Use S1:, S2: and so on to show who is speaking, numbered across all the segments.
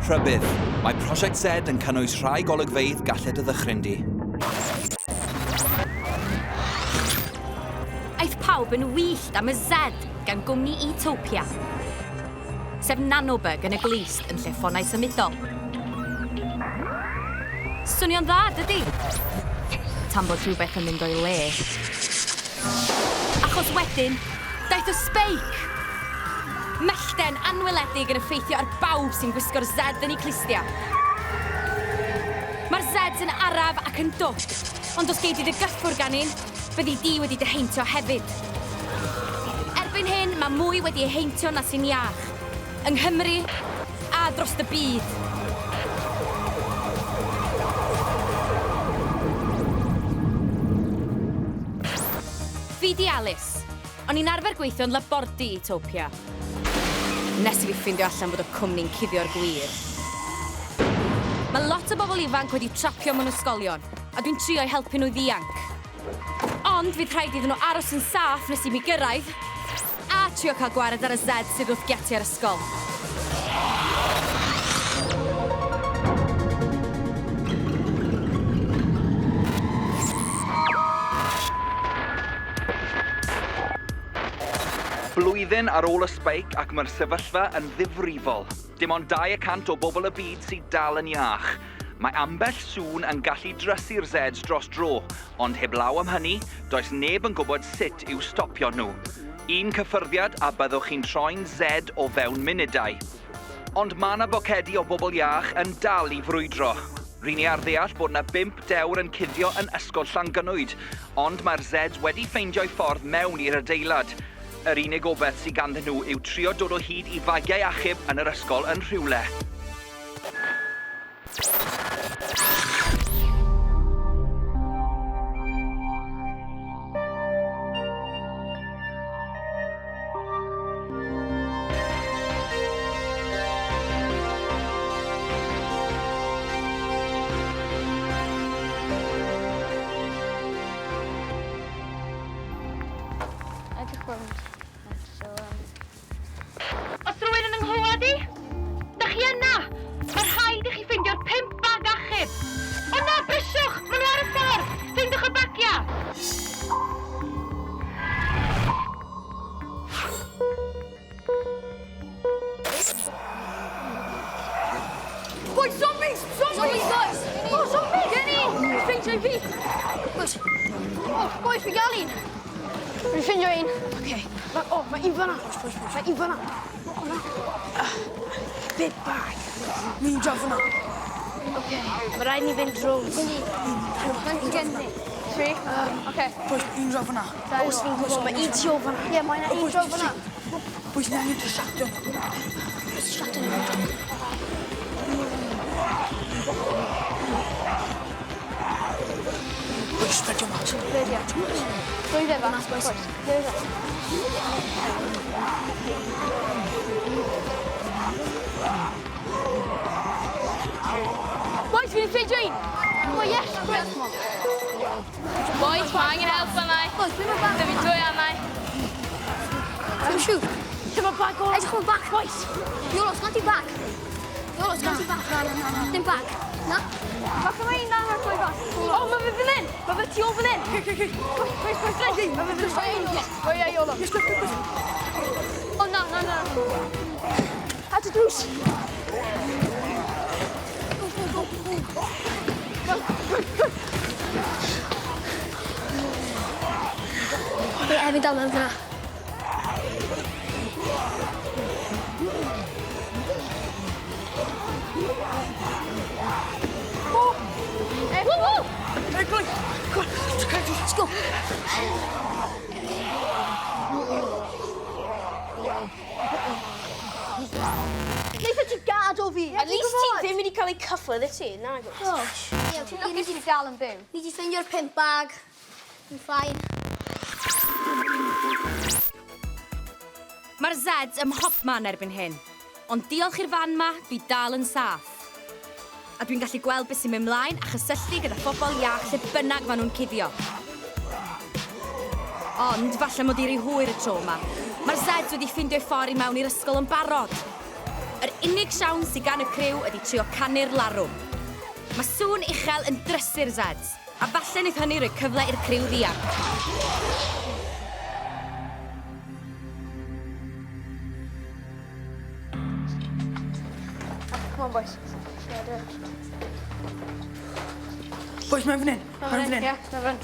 S1: Rhybudd, mae Prosiect Z yn cynnwys rhai golygfeydd gallai dy ddychryn di.
S2: Aeth pawb yn wyllt am y Z gan gwmni Etopia, sef nanobug yn y glust yn lle ffonau symudol. Swnio'n dda, dydy? Tan bod rhywbeth yn mynd o'i le. Achos wedyn, daeth y speic! Mellten anweledig yn effeithio ar bawb sy'n gwisgo'r Z yn eu clustiau. Mae'r Z yn araf ac yn dwp, ond os gei di dy gyffwrdd gan un, byddi di wedi dy heintio hefyd. Erbyn hyn, mae mwy wedi eu heintio na sy'n iach. Yng Nghymru a dros y byd. Fi 'di Alys. O'n i'n arfer gweithio yn labordy Utopia. Nes i fi ffindio allan bod y cwmni'n cuddio'r gwir. Mae lot o bobl ifanc wedi trapio mewn ysgolion, a dwi'n trio eu helpu nhw i ddianc. Ond fydd rhaid iddyn nhw aros yn saff nes i mi gyrraedd, a trio cael gwared ar y Z sydd wrth giatiau'r ysgol.
S1: Blwyddyn ar ôl y spike ac mae'r sefyllfa yn ddifrifol. Dim ond 2 y cant o bobl y byd sydd dal yn iach. Mae ambell sŵn yn gallu drysu'r Zeds dros dro, ond heblaw am hynny, does neb yn gwybod sut i'w stopio nhw. Un cyffyrddiad a byddwch chi'n troi'n Z o fewn munudau. Ond mae 'na bocedi o bobl iach yn dal i frwydro. Ry'n ni ar ddeall bod 'na bump dewr yn cuddio yn Ysgol Llangynwyd, ond mae'r Zeds wedi ffeindio'u ffordd mewn i'r adeilad. Yr unig obaith sydd ganddyn nhw yw trio dod o hyd i fagiau achub yn yr ysgol yn rhywle.
S3: Edrych rownd. So,
S2: Os rhywun yn 'y nghlywed i? Da chi yna! Mae rhaid i chi ffeindio'r pump bag achub! O na, brysiwch! Maen nhw ar y ffordd! Ffeindiwch y bagiau! Boys, zombies! Zombies!
S3: Zombies, boys!
S2: Oh, zombies! Gen i! Ffeindio fi!
S3: Boys. Oh, boys, fi gael un. Fi'n ffindio un.
S4: Okay. Ma, oh, mae un fyna. Mae un fyna. O, na. Big bag. Ni'n draw fyna.
S3: Okay.
S4: Mae rhaid ni fynd rownd.
S3: Mae'n gen i. Tri. Okay.
S4: Boys, un draw fyna. Os fi'n gwybod, mae un tu ôl fyna.
S3: Ie, mae'n un draw fyna.
S4: Boys, ni angen distractio nhw. Distractio nhw. Boys, spreadio mas.
S3: Ready. Dwy fe fas, boys. Dwy fe.
S2: Boys, fi'n ffeindio un!
S3: Oh, yes, boys.
S5: Boys, mae angen help yma.
S3: Boys, dwi'n bag.
S5: Dyf fi dwy yma.
S3: Dwi'n siŵr.
S4: Lle mae bag o?
S3: Edrych o'r bag, boys. Iolo, sgan ti bag? Iolo, sgan ti bag? Dim bag. Na? Mae cyma un dan ar bwy bas.
S2: O, mae fe fan hyn! Mae fe tu ôl fan hyn! Boys, boys, boys, boys! Mae fe fan hyn! O, ie, Iolo.
S3: O, na, na, na. At y drws. Go, go, go, go. Go, go, go. Ie, fi'n dal mewn fyna.
S2: Woo, woo!
S4: Hey, boys. Come on.
S3: Let's go. Neitha ti gadw fi.
S4: At least ti ddim wedi cael ei cyffwrdd i ti, na gwrs.
S3: Gosh.
S6: Ti'n lwcus ti dal yn byw.
S3: Ni di ffeindio'r pump bag. Yn fine.
S2: Mae'r Zeds ym mhobman erbyn hyn. Ond diolch i'r fan 'ma, dwi dal yn saff. A dwi'n gallu gweld beth sy'n mynd mlaen a chysylltu gyda phobl iach lle bynnag maen nhw'n cuddio. Ond falle mod i rhy hwyr y tro yma. Mae'r Zeds wedi ffeindio eu ffordd i mewn i'r ysgol yn barod. Yr unig siawns sydd gan y criw ydy trio canu'r larwm. Mae sŵn uchel yn drysu'r Zeds, a falle wneith hynny roi cyfle i'r criw ddianc.
S3: Come on, boys. Yeah, do it.
S4: Boys, mae'n fan hyn. Mae'n fan hyn.
S3: Ie, mae'n fan.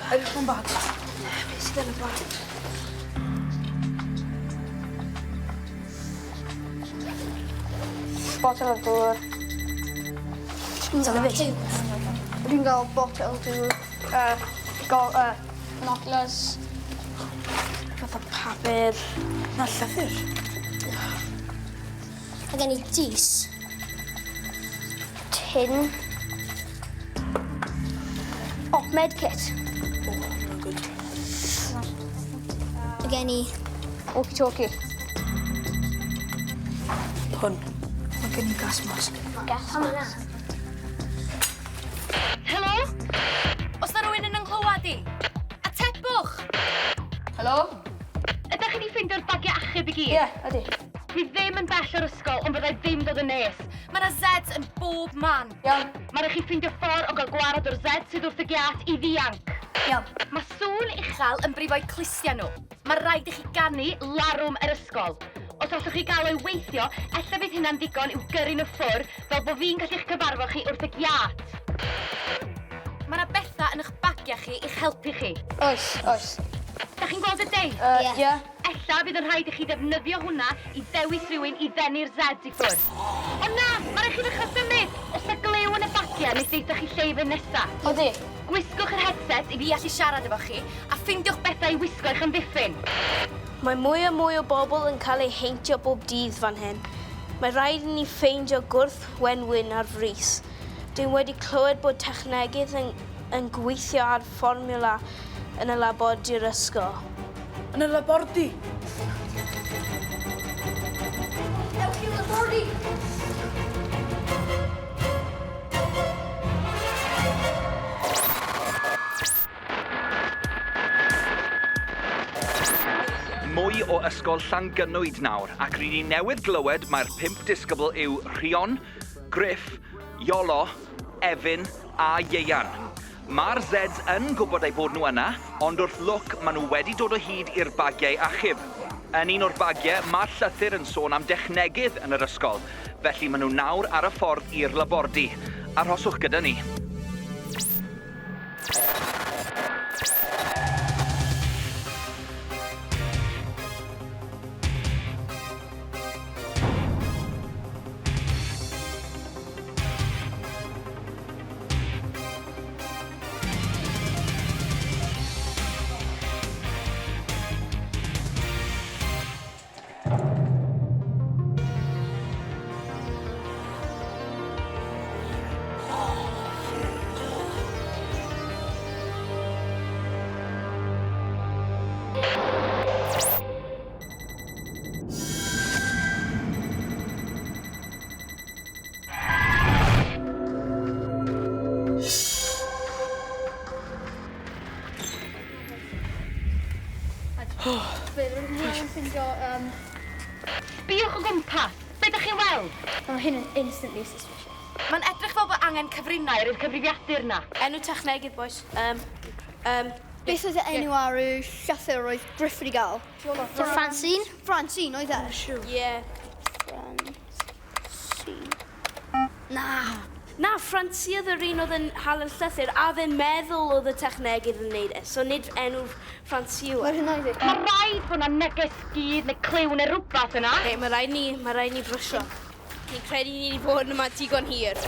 S4: Edrych mewn bag. Beth sydd yn y bag?
S3: Botel o dŵr. Dwi'n fi. Dwi'n gael botel o dŵr. Binoculars.
S4: Fath o papur. Na llythyr.
S3: Mae gen i dis. Tin. Oh, medkit.
S4: Oh, no good.
S3: Mae gen i walkie-talkie.
S4: Hwn. Mae gen i gas mask.
S3: Gas mask.
S2: Helo? Oes na rhywun yn 'y nghlywad i? Atebwch!
S5: Helo?
S7: Ydych chi wedi ffeindio'r bagiau achub i gyd?
S4: Ie, ydy.
S7: Dwi ddim yn bell o'r ysgol, ond byddai ddim dod yn nes.
S2: Mae yna Zeds yn bob man.
S4: Iawn.
S7: Mae rhaid chi ffeindio ffordd o gael gwared o'r Zed sydd wrth y giat i ddianc.
S4: Iawn.
S7: Mae sŵn
S2: Uchel yn brifo'u clustiau nhw. Mae rhaid i chi ganu
S7: larwm yr ysgol. Os allwch chi gael o'i weithio, ella fydd hynna'n ddigon i'w gyrru nhw ffwrdd fel bod fi'n gallu'ch cyfarfod chi wrth y giat.
S2: Mae yna bethau yn eich bagiau chi i'ch helpu chi.
S3: Oes, oes.
S7: Da chi'n gweld y deis?
S3: Ie.
S7: Ella fydd yn rhaid i chi ddefnyddio hwnna i ddewis rhywun i ddenu'r Zeds i ffwrdd. Ond na, mae rhaid chi ddechrau symud. Oes 'na glew yn y bagiau neu deutha chi lle i fynd nesa.
S3: Odi.
S7: Gwisgwch yr headset i
S2: fi allu siarad efo chi a
S7: ffeindiwch bethau i wisgo i'ch amddiffyn.
S8: Mae mwy a mwy o bobl yn cael eu heintio bob dydd fan hyn. Mae rhaid i ni ffeindio gwrth wenwyn ar frys. Dwi'n wedi clywed bod technegydd yn, yn gweithio ar fformiwla yn y labordy'r ysgol.
S4: Yn y labordy.
S3: Ewch i'r labordy!
S1: Mwy o ysgol Llangynwyd nawr, ac ry'n ni newydd glywed mae'r pump disgybl yw Rhion, Griff, Iolo, Efin a Ieuan. Mae'r Zeds yn gwybod eu bod nhw yna, ond wrth lwc maen nhw wedi dod o hyd i'r bagiau achub. Yn un o'r bagiau, mae'r llythyr yn sôn am dechnegydd yn yr ysgol, felly maen nhw nawr ar y ffordd i'r labordy. Arhoswch gyda ni.
S7: Sbïwch o gwmpas. Be ydych chi'n weld?
S3: Mae hyn yn instantly suspicious.
S2: Mae'n edrych fel bod angen cyfrinair
S7: i'r cyfrifiadur na.
S8: Enw technegydd, boys.
S3: Beth oedd y enw ar y llythyr oedd Griff wedi gael? Francine? Francine, oedd e?
S8: Ie.
S3: Francine. Na.
S8: Na, Francie oedd yr un oedd yn hal y llythyr, a oedd e'n meddwl oedd y technegydd yn neud e. So nid enw Francie yw e.
S3: Mae'r hynna i fi.
S7: Mae rhaid bod 'na neges gudd neu cliw neu rhywbeth yna.
S8: Okay, mae rhaid ni frysio. Ni'n credu ni wedi bod yma digon hir.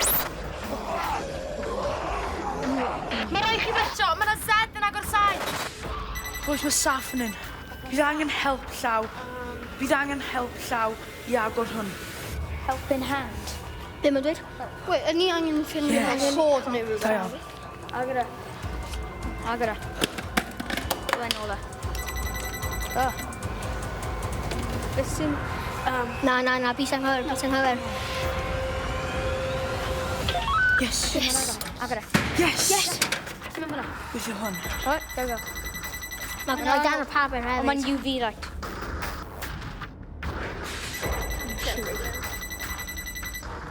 S2: Mae rhaid chi frysio, mae yna Zed yn agor saeth.
S4: Boys, mae saff yn hyn. Bydd angen help llaw. Bydd angen help llaw i agor hwn.
S3: Helping hand. Be mae'n dweud? Wait, ydyn ni angen ffindio
S4: Yes.
S3: sword neu rhywbeth?
S4: Da iawn.
S3: Agor e. Agor e. Dwi'n nôl e. Oh. Beth sy'n... Na, na, na, bys anghywir, bys anghywir.
S4: Yes.
S3: Yes. Agor e.
S4: Yes.
S3: Yes! Ti'n mynd fyna?
S4: Beth yw hwn?
S3: Right, there we go. Mae'n rhoi dan y papur hefyd.
S6: Ond mae'n UV light.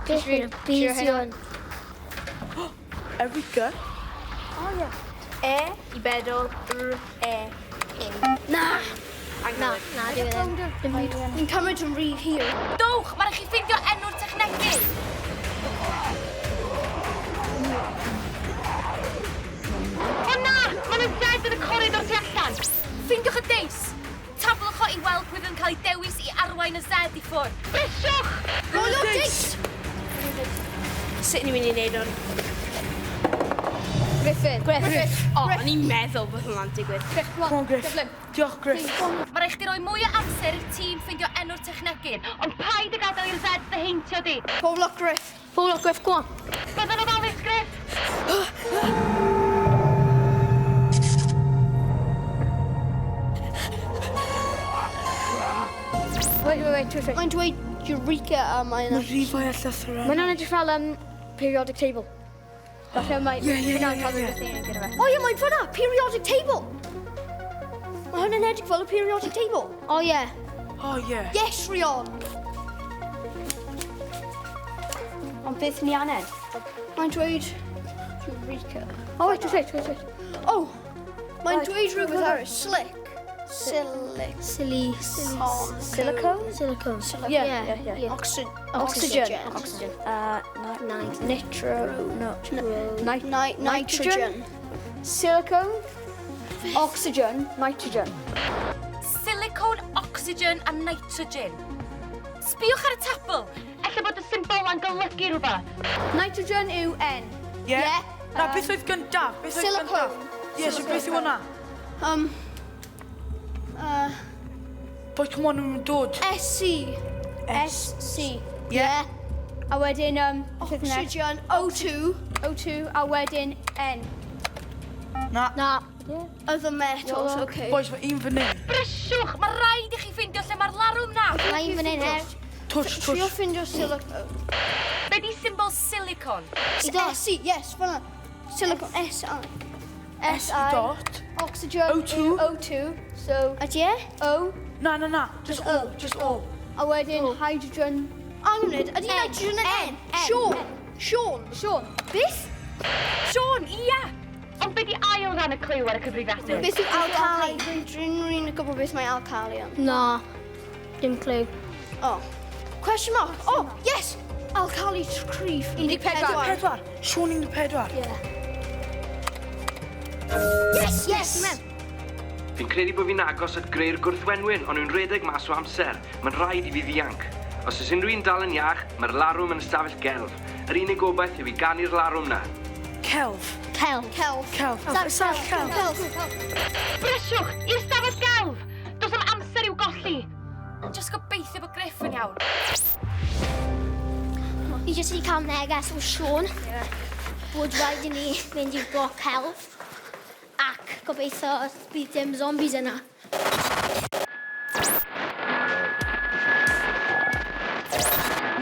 S3: Beth yw'r buddion?
S4: Eureka.
S8: O, ie. E, i bedol, R, E, N.
S3: Na! Na, na, dwi ddim. Dim byd.
S6: Fi'n cymryd yn rhy hir.
S2: Dowch, mae rhaid chi ffeindio enw'r technegydd.
S7: O na! Mae 'na Zed yn y coridor tu allan!
S2: Ffeindiwch y deis. Taflwch o i weld pwy fydd yn cael ei dewis i arwain y Zed i ffwrdd.
S7: Brysiwch!
S6: Rolio deis!
S8: Sut ni'n mynd i wneud hwn?
S6: Griffith.
S8: Griff. O, o'n i'n meddwl bod hwnna'n digwydd.
S6: Griff, come
S4: Come
S6: on.
S4: on, Griff.
S6: Gyflym.
S4: Diolch, Griff.
S2: Mae rhaid chdi roi mwy o amser i'r tîm ffeindio enw'r technegydd,
S7: Ond paid â gadael i'r Zeds dy heintio di.
S6: Pob lwc, Griff.
S3: Pob lwc, Griff, go on.
S7: Byddwn ofalus, Griff!
S6: Wait, wait, wait, wait, wait. Mae'n dweud Eureka a mae'n...
S4: Mae rhifau a llythrau.
S6: Mae'n edrych fel periodic table. Falle mae...
S4: Ie, ie,
S6: hwnna'n
S4: ie,
S6: cael
S4: ie.
S6: rhywbeth i wneud gyda fe. O ie, mae'n fyna! Periodic table! Mae hwnna'n edrych fel y periodic table.
S3: O ie.
S4: O, ie.
S6: Yes, Rion!
S9: Ond beth ni angen?
S6: Mae'n dweud Eureka. Oh, wait, wait, wait, wait. Oh, mae'n dweud rhywbeth arall. Slick. Silic.
S3: Silly.
S9: Silicone?
S3: Silicone.
S6: Yeah, yeah, yeah. Oxy
S3: Oxygen.
S6: Oxygen.
S9: Oxygen.
S3: Nitro.
S9: No.
S6: Nitrogen.
S9: Silicone, oxygen, nitrogen.
S2: Silicone, oxygen a nitrogen. Sbïwch ar y tabl.
S7: Ella bod y symbola'n golygu rhywbeth.
S9: Nitrogen yw N.
S4: Ie. Na, beth oedd gyntaf? Beth oedd
S6: Silicone.
S4: gyntaf? Ie, so beth yw hwnna? Boy, come on, nhw'n dod.
S6: S C.
S4: S.
S6: C.
S4: Ie.
S9: A wedyn, beth oedd next?
S6: Oxygen. O2.
S9: O2, a wedyn N.
S4: Na.
S3: Na.
S6: Other metals, okay.
S4: Boys, mae un fan hyn.
S2: Brysiwch, mae rhaid i chi ffeindio lle mae'r larwm na.
S3: Mae un fan hyn her.
S4: Touch,
S6: Trio
S4: touch.
S6: ffindio silicone.
S2: Be di symbol silicone?
S6: S C, yes, fyna. Silicone, S I.
S9: S I.
S4: Dot.
S9: Oxygen
S4: O2.
S9: yw O2. So,
S3: Ydy e?
S9: O.
S4: Na, na, na. Just O. Just O.
S9: A wedyn hydrogen.
S6: Hang on a minute, ydy nitrogen yn N?
S3: N, N,
S6: Sean.
S3: N.
S6: Sean.
S9: Sean.
S6: Beth?
S2: Sean, ia.
S7: Ond be di ail ran y cliw ar y cyfrifiadur?
S6: Beth yw alkali? Dwi'n rwy'n gwybod beth mae alkali yn.
S3: Na. Dim clue.
S6: Oh. Question mark. Oh, yes! Alkali cryf.
S9: 14.
S4: 14. Sean 14.
S3: Ie.
S6: Yes!
S3: Yes! Yes!
S10: Fi'n credu bod fi'n agos at greu'r gwrthwenwyn, ond nhw'n redeg mas o amser. Mae'n rhaid i fi ddianc. Os oes unrhyw un dal yn iach, mae'r larwm yn ystafell gelf. Yr unig gobaith yw i ganu'r larwm na.
S4: Celf.
S3: Celf.
S6: Celf.
S4: Celf. Celf. Celf.
S6: Celf.
S7: Brysiwch! I'r stafell gelf! Does am amser i'w golli!
S2: Just gobeithio bod Griff yn iawn.
S3: Fi jyst wedi cael neges o Sean bod rhaid i ni fynd i'r bloc celf ac gobeithio bydd dim zombies yna.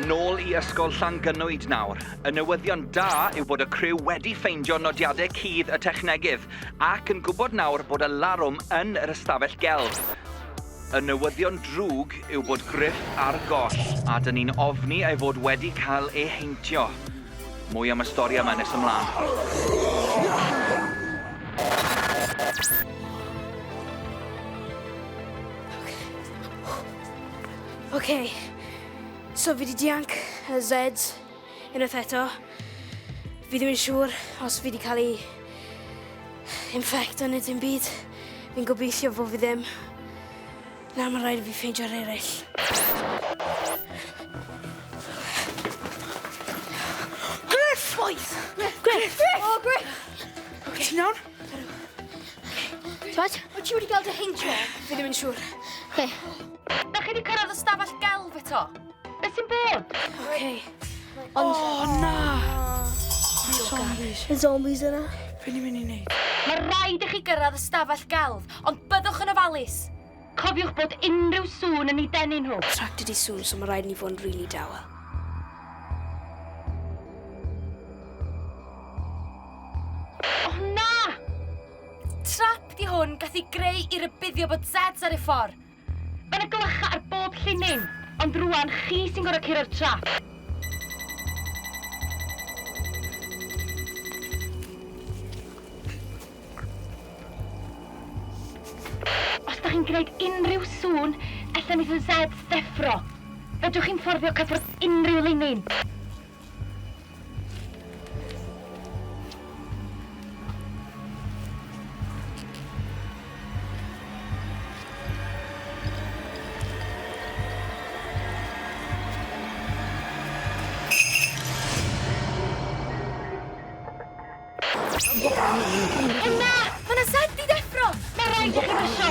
S1: Nôl i ysgol Llangynwyd nawr. Y newyddion da yw bod y criw wedi ffeindio nodiadau cudd y technegydd ac yn gwybod nawr bod y larwm yn yr ystafell gelf. Y newyddion drwg yw bod Griff ar goll a dyn ni'n ofni ei fod wedi cael ei heintio. Mwy am y stori yma nes ymlaen.
S8: OK. So fi di dianc y Zeds unwaith eto. Fi ddim yn siŵr os fi di cael ei infecto neu dim byd. Fi'n gobeithio fod fi ddim. Na, mae rhaid i fi ffeindio'r eraill.
S4: Griff!
S8: Boys! Griff! Griff!
S6: Oh, Griff!
S4: Ti'n iawn?
S3: Twyd?
S6: Wyt ti wedi cael dy heintio?
S8: Fi ddim yn siŵr.
S3: Okay.
S2: Da chi wedi cyrraedd y stafell gelf eto?
S7: Beth sy'n bod?
S8: OK.
S4: O, na. Zombies.
S3: Y zombies yna.
S4: Be ni'n mynd i wneud?
S2: Mae rhaid i chi gyrraedd y stafell gelf, ond byddwch yn ofalus.
S7: Cofiwch bod unrhyw sŵn yn ei denu nhw.
S8: Attracted i sŵn, so mae rhaid i ni fod yn really dawel.
S7: O na!
S2: Trap di hwn. hwn gath ei greu i rybuddio bod Zeds ar ei ffordd.
S7: Mae 'na glychau ar bob llinyn, ond rŵan chi sy'n gorfod curo'r trap. Os da chi'n gwneud unrhyw sŵn, ella neith y Zeds ddeffro. Fedrwch chi'm fforddio cyffwrdd unrhyw linyn. O na! Mae 'na Zed 'di deffro! Mae rhaid i chi frysio!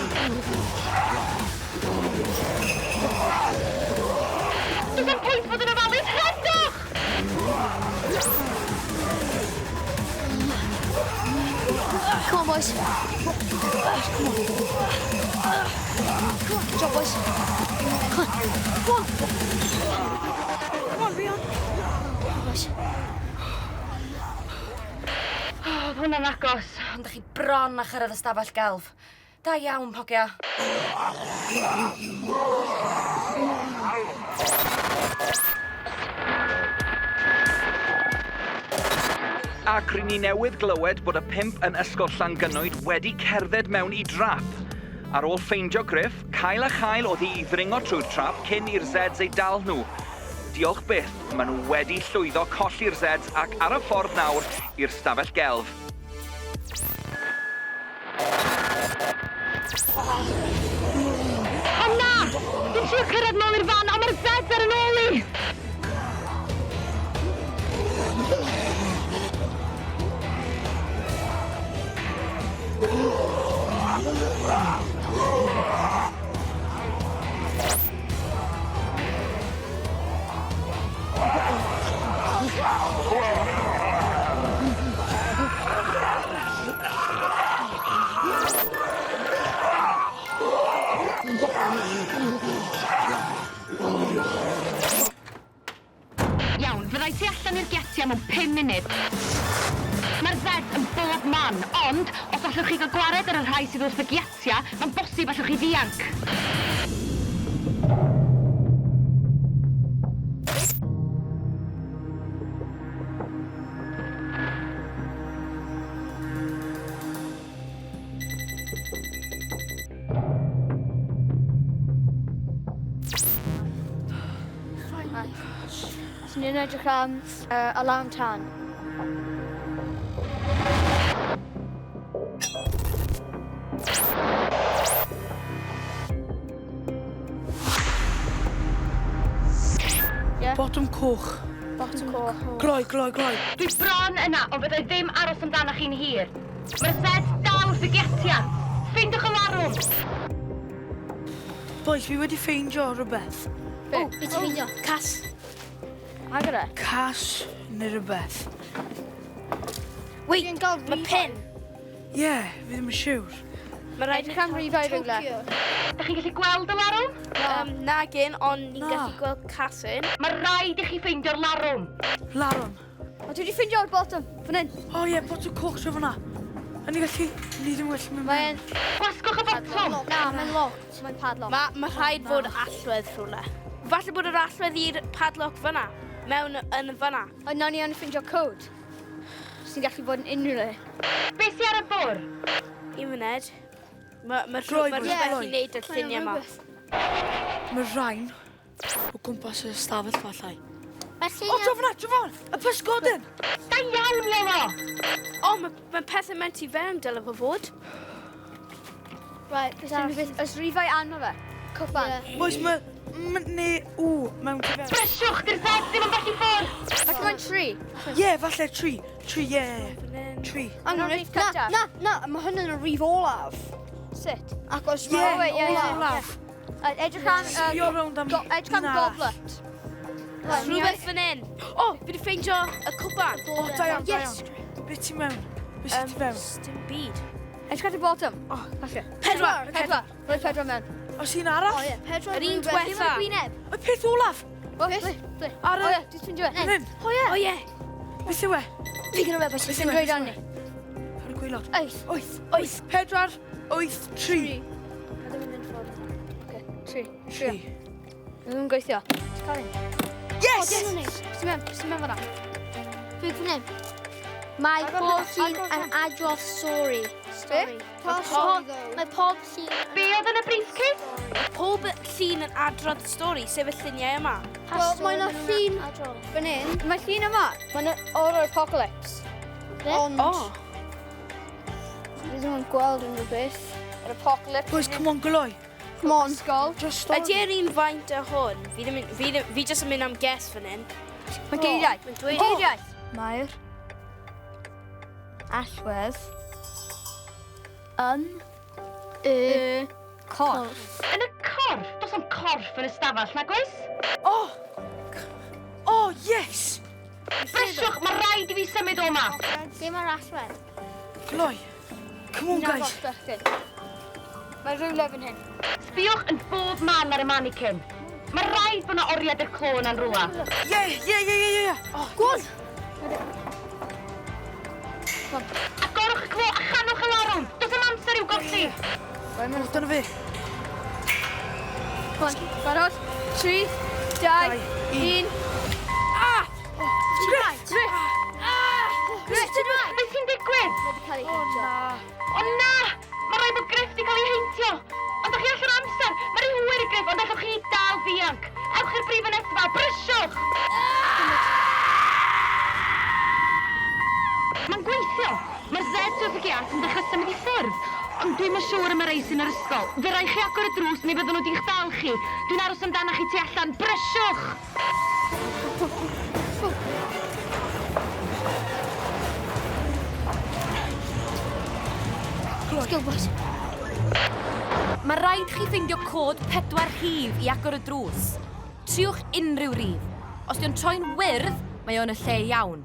S7: Does dim pwynt bod yn ofalus, rhedwch!
S3: Come on, boys. Come on. Come on, good job, boys. Come on. Come on.
S4: Come on, Rhian.
S3: Come on, boys.
S7: Oedd hwnna'n agos.
S2: Ond dach chi bron â chyrraedd y stafell gelf. Da iawn, hogia.
S1: Ac ry'n ni newydd glywed bod y pump yn Ysgol Llangynwyd wedi cerdded mewn i drap. Ar ôl ffeindio Griff, cael a chael oedd hi i ddringo trwy'r trap cyn i'r Zeds eu dal nhw. Diolch byth, maen nhw wedi llwyddo colli'r Zeds ac ar y ffordd nawr i'r stafell gelf.
S7: O na! Dwi'n trio cyrraedd nôl i'r fan, ond mae'r Zeds ar 'y nôl i! Iawn, fyddai tu allan i'r giatiau mewn pum munud. Mae'r Zeds yn bob man, ond os allwch chi gael gwared ar y rhai sydd wrth y giatiau, mae'n bosib allwch chi ddianc.
S3: So ni'n edrych am alarm tân. Yeah.
S4: Botwm coch.
S3: Botwm coch.
S4: Gloi, gloi, gloi.
S7: Dwi bron yna, ond fydda i ddim aros amdanoch chi'n hir. Mae'r Zeds dal wrth y giatia. Ffeindiwch y larwm!
S4: Boys, fi wedi ffeindio rhywbeth.
S3: Be? O, be ti'n ffeindio? Cas. Agor e.
S4: Cas neu rhywbeth.
S8: Wait, mae pin.
S4: Ie, yeah, fi ddim yn siwr.
S8: Mae rhaid
S9: Edrych am rifau rhywle.
S7: Da chi'n gallu gweld y larwm?
S8: Um, nagin, ond ni'n gallu gweld casyn.
S7: Mae rhaid i chi ffeindio'r larwm.
S4: Larwm.
S9: O, dwi wedi ffeindio'r botwm, fan hyn.
S4: O ie, botwm coch trwy fan'na. A ni gallu... Ni ddim yn gallu mynd mewn.
S9: Mae'n...
S7: Gwasgwch y botwm!
S9: Na, mae'n locked. Mae'n padlock.
S8: Mae ma rhaid fod allwedd rhywle. Falle bod yr allwedd i'r padlock fan'na. Mewn yn fan'na.
S9: Ond nawn ni yn ffindio code. Sy'n gallu bod yn unrhyw le.
S7: Be sy ar y bwr?
S8: Un munud. Mae ma,
S4: Gloi,
S8: ma
S4: boys,
S8: rhywbeth
S4: gloi.
S8: i wneud â'r lluniau yma.
S4: Mae rhain o gwmpas y stafell fallai.
S3: Mae'r
S4: O,
S3: lluniau...
S4: draw fan'na, draw fan'na! Y pysgodyn!
S7: Da iawn, Iolo!
S8: O, mae ma pethau mewn tu fewn dyle fo fod.
S3: Right, beth arall?
S9: Oes rifau arno fe. Cwpan.
S3: Ie.
S4: Boys, mae M neu W mewn tu fewn.
S7: Brysiwch, dy'r Zeds ddim yn bell i ffwrdd!
S9: Falle mae'n tri.
S4: Ie, falle tri. Tri, ie. Tri.
S6: Hang on,
S9: Rhif
S6: na,
S9: cyntaf.
S6: na, na, mae hwn yn y rif olaf.
S9: Sut?
S6: Achos
S4: Ie,
S6: mae
S9: ie, ie,
S4: olaf.
S9: Edrych am...
S4: Sbio rownd am
S9: Edrych am
S4: un arall.
S9: goblet.
S8: Rhywbeth fan hyn. O, fi wedi ffeindio y cwpan.
S4: O, da iawn, da
S6: Yes.
S4: iawn. Be ti mewn? Be sy'n ti fewn?
S8: Dim byd.
S9: Edrych ar y bottom. O, falle.
S8: Pedwar.
S9: Pedwar. Rhoi pedwar mewn.
S4: Oes un arall?
S6: O ie, pedwar
S8: Yr un
S6: rhywbeth.
S8: diwetha.
S9: Gwyneb.
S4: Y peth olaf!
S9: O, ble, ble.
S4: Ar y-
S9: O ie, dwi'n ffeindio fe.
S4: Fan hyn.
S6: O ie.
S8: O ie.
S4: Beth yw e?
S6: Fi gyda fe, beth
S4: Beth
S9: Dwi'n
S4: yw e?
S9: dweud arni.
S4: Ar y gwaelod.
S9: Wyth.
S4: Wyth. Wyth. Pedwar. 8, 3.
S3: Mae ddim yn mynd ffordd yna. Oce, 3. 3. Mae ddim yn gweithio. Ti'n cael un?
S4: Yes!
S3: O, dim yn Ti'n mynd, ti'n mynd fan'na.
S9: Fi fan hyn. Mae pob llun yn adrodd stori. Stori. Mae pob llun...
S7: Be oedd yn y briefcase?
S8: Pob llun yn adrodd stori, sef y lluniau yma.
S6: Wel, mae yna llun fan hyn.
S3: Mae llun yma. Mae'n o'r apocalypse.
S6: Ond...
S4: Oh.
S6: Fi ddim yn gweld unrhyw beth.
S3: Yr apocalypse.
S4: Boys, come on, gloi.
S6: Come on.
S3: Ysgol.
S4: Just story.
S8: Ydy e'r un faint o hwn? Fi ddim, fi, ddim, fi jyst yn mynd am guess fan hyn.
S3: Mae geiriau.
S8: Mae'n dweud...
S3: Geiriau.
S6: Mae'r allwedd yn y corff.
S7: Yn y corff? Does am corff yn y stafell, nag oes?
S4: Oh! Oh, yes!
S7: Brysiwch, mae rhaid i fi symud o yma.
S9: Lle mae'r allwedd?
S4: Gloi. Come on, guys.
S3: Mae rhywle fan hyn.
S7: Sbiwch yn bob man ar y mannequin. Mae rhaid bod yna oriad i'r clo yna'n rhywle.
S4: Yeah, yeah, yeah, yeah, yeah. Oh,
S6: Go on.
S7: Agorwch y clo a chanwch y larwm. Does am amser i'w golli.
S4: Oh, dyna fi.
S3: Come on. Barod. 3, 2, 1.
S4: Ah! Griff!
S3: Griff!
S7: Griff! Beth sy'n digwydd?
S3: Mae wedi cael ei heintio.
S7: O na! Mae rhaid bod Griff wedi cael ei heintio. Ond ydych chi allan o amser. Mae rhy hwyr i Griff, ond allwch chi dal ddianc. Ewch i'r brif fynedfa, brysiwch! Mae'n gweithio. Mae'r Zeds wrth y giat yn dechrau symud i ffwrdd. Ond dwi'm yn siŵr am y rei sy'n yr ysgol. Fe rai chi agor y drws neu fyddwn nhw di'ch dal chi. Dwi'n aros amdanoch chi tu allan. Brysiwch!
S9: Let's go, boys.
S2: Mae rhaid chi ffeindio cod pedwar rhif i agor y drws. Triwch unrhyw rif. Os dio'n troi'n wyrdd, mae o yn y lle iawn.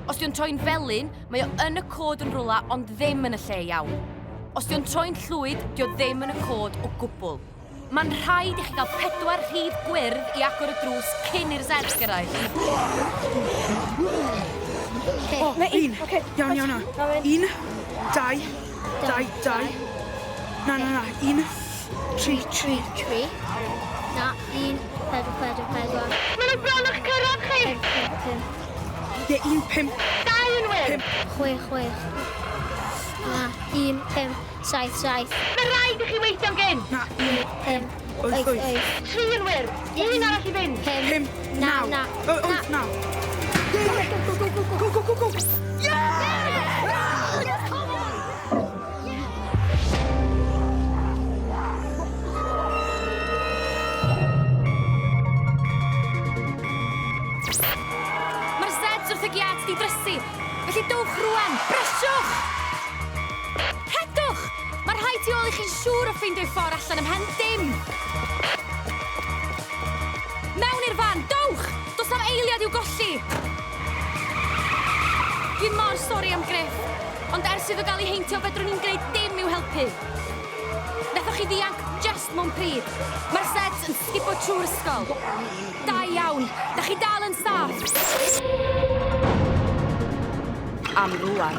S2: Os dio'n troi'n felyn, mae o yn y cod yn rwla ond ddim yn y lle iawn. Os dio'n troi'n llwyd, dio ddim yn y cod o gwbl. Mae'n rhaid i chi gael pedwar rhif gwyrdd i agor y drws cyn i'r Zeds gyrraedd.
S4: O, un. Iawn, iawn, iawn. 1, 2, 2, 2. Na, na, na. 1, 3, 3.
S9: 3. Na, 1, 4, 4, 4.
S7: Maen nhw bron o'ch cyrraedd chi!
S9: 5, 5, 5.
S4: Ie, 1, 5.
S7: Dau yn wyrdd!
S9: 6, 6. Na, 1, 5, 7, 7.
S7: Mae rhaid i chi weithio'n gyn!
S4: Na, 1,
S9: 5,
S4: 8,
S9: 8,
S4: 8.
S9: 8.
S7: 3 yn wyrdd! Un arall i fynd!
S9: 5,
S4: 5,
S9: 9,
S4: 9. 8, 9. Ie, ie. Go, go, go, go, go, go, go. Yeah!
S9: Come on!
S2: Mae'r Zeds wrth y giat di drysu. Felly dowch rwan, brysiwch! Rhedwch! Mae'r rhai tu ôl i chi'n siŵr o ffeindio'u ffordd allan ymhen dim. Mewn i'r fan, dowch! Does na'm eiliad i'w golli. Dwi'n mor sori am Griff, ond ers iddo gael ei heintio fedrwn ni'n gwneud dim i'w helpu. Nethoch chi ddianc just mewn pryd. Mae'r Zeds yn sgubo trwy'r ysgol. Da iawn, da chi dal yn saff. Am rwan.